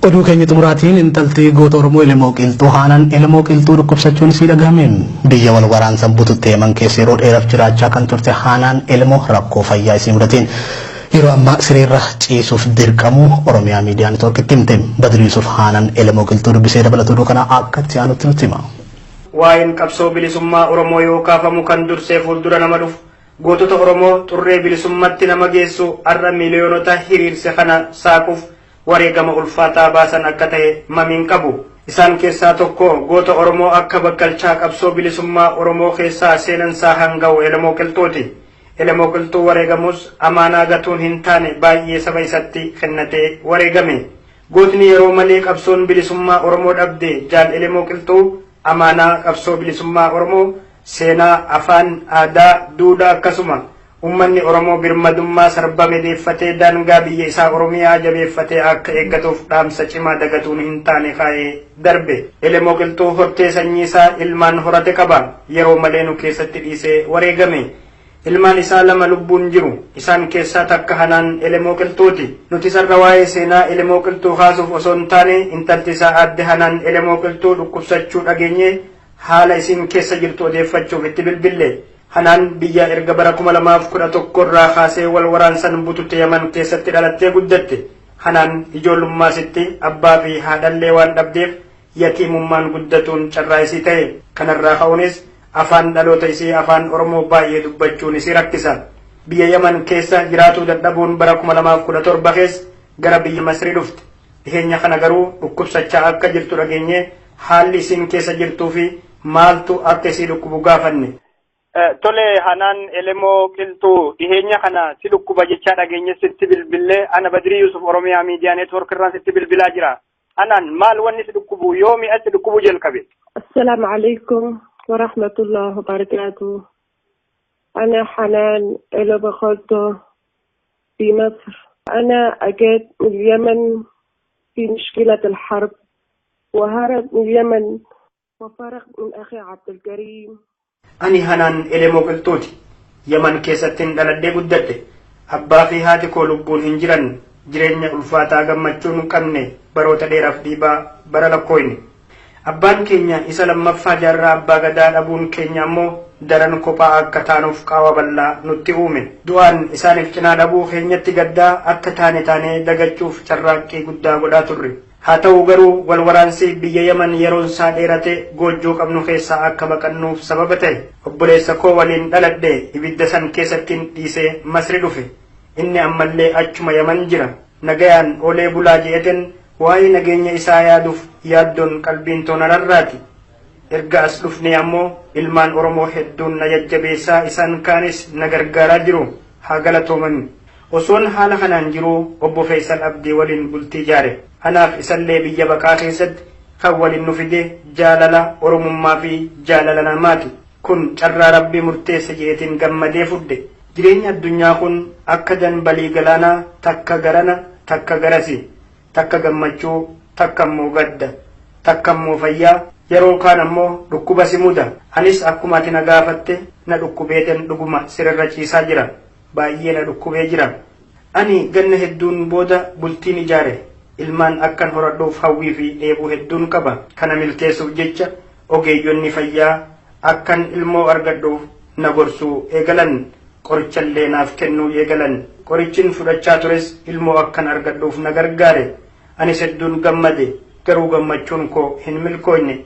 Oduu keenya xumuraatiin intalti goota Oromoo Elemoo Qilxuu Haanaan Elemoo Qilxuu dhukkubsachuun isii dhagahame. Biyya wal waraansan bututte Yaman keessa yeroo dheeraaf jiraachaa kan turte Haanaan Elemoo rakkoo fayyaa isii mudateen yeroo ammaa sireerra ciisuuf dirqamuu Oromiyaa Miidiyaa Neetwoorkitti himte. Badri Yusuf Haanaan Elemoo Qilxuu dubbisee dabalata oduu kana akka itti aanutti nutti hima. Waa'een qabsoo bilisummaa Oromoo yoo kaafamu kan dursee fuuldura nama dhufu gootota Oromoo xurree bilisummatti nama geessu har'a miiliyoonota hiriirse kana saaquuf wareegama ulfaataa baasan akka ta'e mamiin qabu. Isaan keessaa tokko goota Oromoo akka bakkalchaa qabsoo bilisummaa Oromoo keessaa seenansaa hanga'u Elemoo Qilxuuti. Elemoo Qilxuu wareegamus amaanaa gatuun hin taane baay'ee saba isatti kennatee wareegame. Gootni yeroo malee qabsoon bilisummaa Oromoo dhabde Jaal Elemoo Qilxuu amaanaa qabsoo bilisummaa Oromoo seenaa, afaan, aadaa, duudhaa akkasuma ummanni Oromoo birmadummaa sarbame deeffatee daangaa biyya isaa Oromiyaa jabeeffatee akka eeggatuuf dhaamsa cimaa dagatuun hin taane kaa'ee darbe. Elemoo Qilxuu hortee sanyii isaa ilmaan horate qaba. Yeroo malee nu keessatti dhiisee wareegame. Ilmaan isaa lama lubbuun jiru. Isaan keessaa takka Hanaan Elemoo Qilxuuti. Nuti sarara waa'ee seenaa Elemoo Qilxuu kaasuuf osoo hin taane intalti isaa aadde Hanaan Elemoo Qilxuu dhukkubsachuu dhageenye haala isiin keessa jirtu odeeffachuuf itti bilbille. Hanaan biyya erga bara 2011 irraa kaasee wal waraansan bututte Yaman keessatti dhalattee guddatte. Hanaan ijoollummaasitti abbaa fi haadhallee waan dhabdeef yatiimummaan guddatuun carraa isii ta'e. Kanarraa ka'uunis afaan dhaloota isii afaan Oromoo baay'ee dubbachuun isii rakkisa. Biyya Yaman keessa jiraatuu dadhabuun bara 2017 keessa gara biyya Masrii dhufte. Dhiheenya kana garuu dhukkubsachaa akka jirtu dhageenye haalli isiin keessa jirtuu fi maaltu akka isii dhukkubu gaafanne. Tole Hanaan Elemoo Qilxuu dhiheenya kana si dhukkuba jechaa dhageenye sitti bilbillee ana Badrii Yusuf Oromiyaa Miidiyaa Neetwoork irraan sitti bilbilaa jira. Hanaan maal wanni si dhukkubu yoomi as si dhukkubu jalqabe? السلام عليكم ورحمة الله وبركاته. أنا حنان إلو خالته في مصر. أنا أجيت من اليمن في مشكلة الحرب وهرب من اليمن وفرق من أخي عبد الكريم. Ani Hanaan Elemoo Qilxuuti. Yaman keessattin dhaladhee guddadhe. Abbaa fi haati koo lubbuun hin jiran. Jireenya ulfaataa gammachuun hin qabne baroota dheeraaf dhiibaa bara lakkooyne. Abbaan keenya isa lammaffaa jaarraa abbaa gadaa dhabuun keenya ammoo daran kophaa akka taanuuf qaawa bal'aa nutti uume. Du'aan isaaniif cinaa dhabuu keenyatti gaddaa akka taane taanee dagachuuf carraaqqii guddaa godhaa turre. Haa ta'u garuu wal waraansi biyya Yaman yeroon isaa dheerate goojjoo qabnu keessaa akka baqannuuf sababa ta'e. Obboleessa koo waliin dhaladhe ibidda san keessattiin dhiisee Masri dhufe. Inni ammallee achuma Yaman jira. Nagayaan oolee bulaa je'eten waa'ee nageenya isaa yaaduuf yaaddoon qalbiin toona rarraati. Erga as dhufnee ammoo ilmaan Oromoo hedduun na jajjabeessaa isaan kaanis na gargaaraa jiru. Haa galatooman. Osoon haala kanaan jiruu obbo Faisal Abdii waliin bultii ijaare. Anaaf isallee biyya baqaa keessatti kan waliin nu fide jaalala Oromummaa fi jaalala namaati. Kun carraa Rabbii murteesse jeetiin gammadee fudhe. Jireenya addunyaa kun akka danbalii galaanaa takka garana takka garasi. Takka gammachuu takka immoo gadda. Takka immoo fayyaa yeroo kaan ammoo dhukkuba si muda. Anis akkuma ati na gaafatte na dhukkubeeten dhuguma sirarra ciisaa jira. Baay'ee na dhukkubee jira. Ani ganna hedduun booda bultiin ijaare. Ilmaan akkan horadhuuf hawwii fi dheebuu hedduun qaba. Kana milkeessuuf jecha ogeeyyonni fayyaa akkan ilmoo argadhuuf na gorsuu eegalan. Qorichallee naaf kennuu eegalan. Qorichin fudhachaa tures ilmoo akkan argadhuuf na gargaare. Anis hedduun gammade. Garuu gammachuun koo hin milkooyne.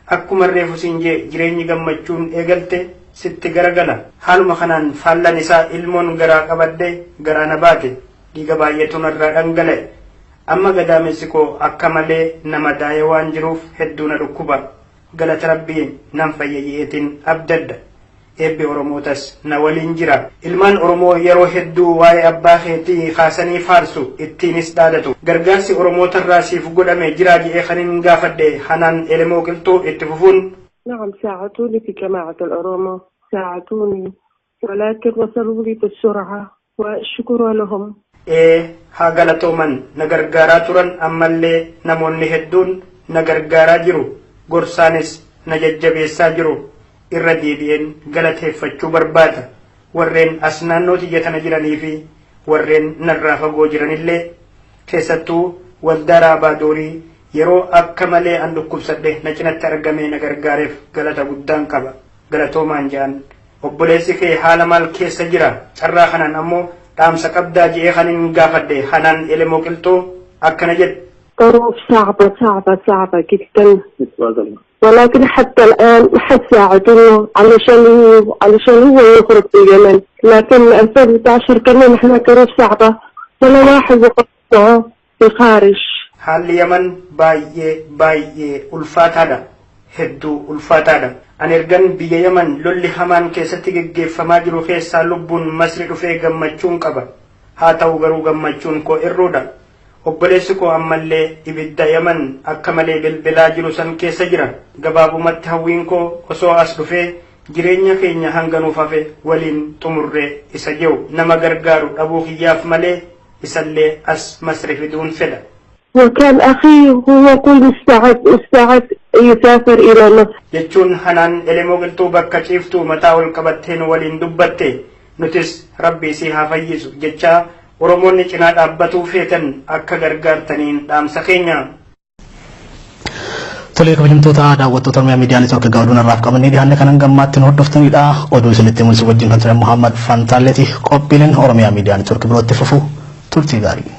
Akkuma reefu siin jee jireenyi gammachuun eegalte sitti garagala. Haaluma kanaan faallan isaa ilmoon garaa qabadhe garaa na baate. Dhiiga baay'eetu narraa dhangala'e. Amma gadaamessi koo akka malee nama daa'ee waan jiruuf hedduu na dhukkuba. Galata Rabbii nan fayya je'eetiin abdadda. Eebbi Oromootas na waliin jira. Ilmaan Oromoo yeroo hedduu waa'ee abbaa keetii kaasanii faarsu ittiinis dhaadatu. Gargaarsi Oromootarraa siif godhame jiraa je'ee kanin gaafadhe Hanaan Elemoo Qilxuu itti fufuun. نعم ساعدوني في جماعة الأورومو ساعدوني ولكن وصلوا لي بالسرعة والشكر لهم. Ee haa galatooman na gargaaraa turan ammallee namoonni hedduun na gargaaraa jiru. Gorsaanis na jajjabeessaa jiru. Irra deebi'een galateeffachuu barbaada. Warreen as naannoo tiyya tana jiranii fi warreen narraa fagoo jiranillee keessattuu Waldaa Raabaa Doorii yeroo akka malee an dhukkubsadhe na cinatti argamee na gargaareef galata guddaan qaba. Galatoomaan jedhan. Obboleessi kee haala maal keessa jira? Carraa kanaan ammoo dhaamsa qabdaa je'ee kan hin gaafadhe Hanaan Elemoo Qilxuu akkana jedhe. ظروف صعبة صعبة صعبة جدا، ولكن حتى الآن ما حد ساعدنا علشان هو يخرج من اليمن، لكن 2011 كنا نحن ظروف صعبة، ولا واحد وقف معه في الخارج. Haalli Yaman baay'ee baay'ee ulfaataadha. Hedduu ulfaataadha. Ani ergan biyya Yaman lolli hamaan keessatti geggeeffamaa jiru keessaa lubbuun Masri dhufee gammachuun qaba. Haa ta'u garuu gammachuun koo irruudha. Obboleessi koo ammallee ibidda Yaman akka malee bilbilaa jiru san keessa jira. Gabaabumatti hawwiin koo osoo as dhufee jireenya keenya hanga nuuf hafe waliin xumurree isa jiru nama gargaaru dhabuu kiyyaaf malee isallee as Masri fiduun fedha. وكان أخي هو يقول مستعد مستعد يسافر إلى مصر. Jechuun Hanaan Elemoo Qilxuu bakka ciiftuu mataa ol qabatteen waliin dubbatte. Nutis Rabbi isii haa fayyisu jechaa Oromoonni cinaa dhaabbatuu feetan akka gargaartaniin dhaamsa keenya. Tolee, kabajamtoota daawwattoota Oromiyaa Miidiyaa Neetwoork, egaa oduun har'aaf qabannee dhiyaanne kanan gammaatti nu hordoftanidha. Oduu isinitti mul'isu wajjin kan ture Muhammad Fantaalleeti. Qophiileen Oromiyaa Miidiyaa Neetwoork birootti fufu, turtii gaarii.